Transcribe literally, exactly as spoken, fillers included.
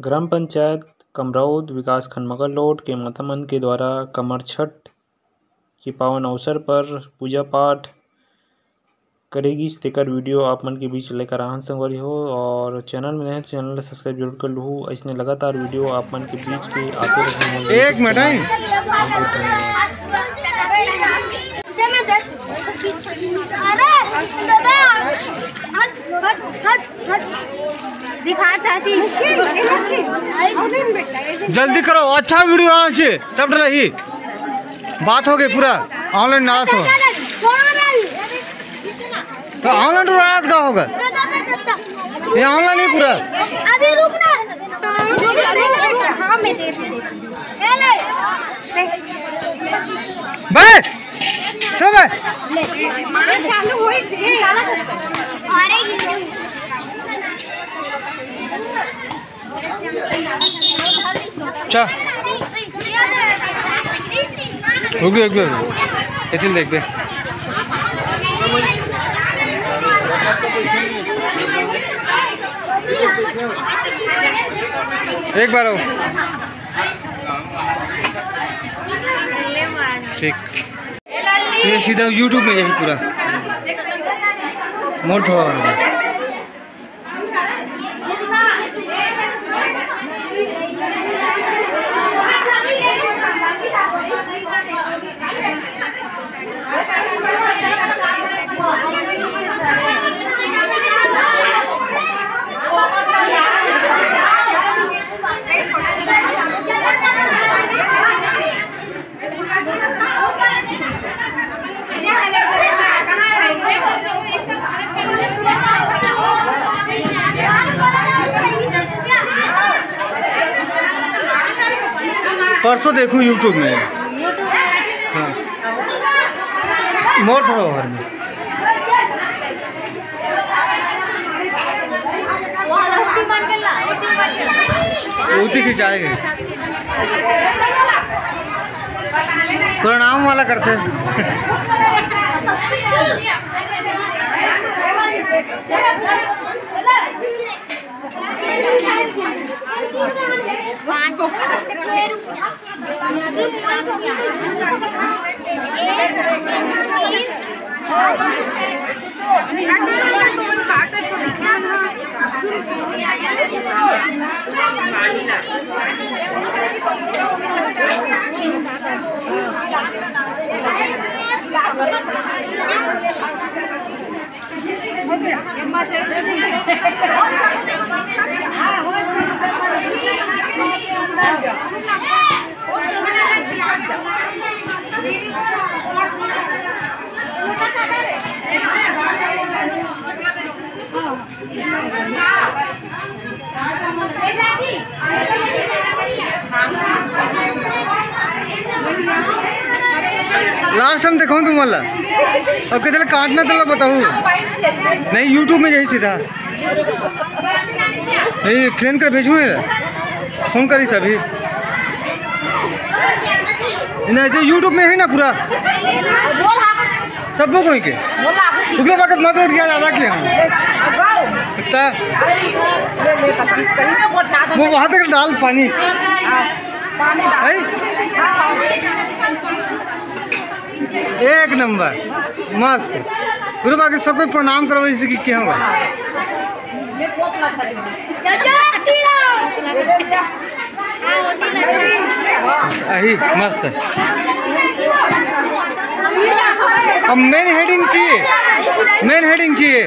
ग्राम पंचायत कमरौद, विकासखंड मगरलोड के माता मन के द्वारा कमरछठ के पावन अवसर पर पूजा पाठ करे गिस, तेकर video आप मन के बीच लेकर आहन संगवारी हो। और channel में नए हो तो channel ला subscribe जरूर कर लूहू, अइसने लगातार video आप मन के बीच के आते रहे। एक मिनट, हैं? अरे दादा, हट, हट, हट, हट। दिखा चाची। जल्दी करो, अच्छा video आना चाहिए, तब डलही। बात हो गई पूरा, online ना तो। तो online तो रात का होगा, ये online ही पूरा। अभी रुक ना। हाँ, मैं दे दूँ। ये ले। बे, चलो बे। चालू हो ही गई। चा। रुक, रुक, रुक। एथिन देख बे। एक बार आओ। ठीक। ये सीधा YouTube में जाही पूरा। मोर थोड़ा और। परसों देखूँ YouTube में। हाँ। मोर धरोहर में। ओती खिंचाएंगे। प्रणाम वाला करते। Last time देखाऊँ तुम वाला, अब किधर काटना तेला बताऊँ। नहीं, YouTube में जाही सीधा। नहीं, clean कर भेजूँ मैं, phone करी सभी। नहीं, तो YouTube में है ना पूरा। सबको कोई के। ओकरे बाद मत उठ गया दादा के यहाँ। ता। वो वहाँ तक डाल पानी। है? एक नंबर, मस्त। गुरु बाकी सबको प्रणाम करो, इसी की क्या होगा। अही मस्त। अब main heading चाहिए, main heading चाहिए।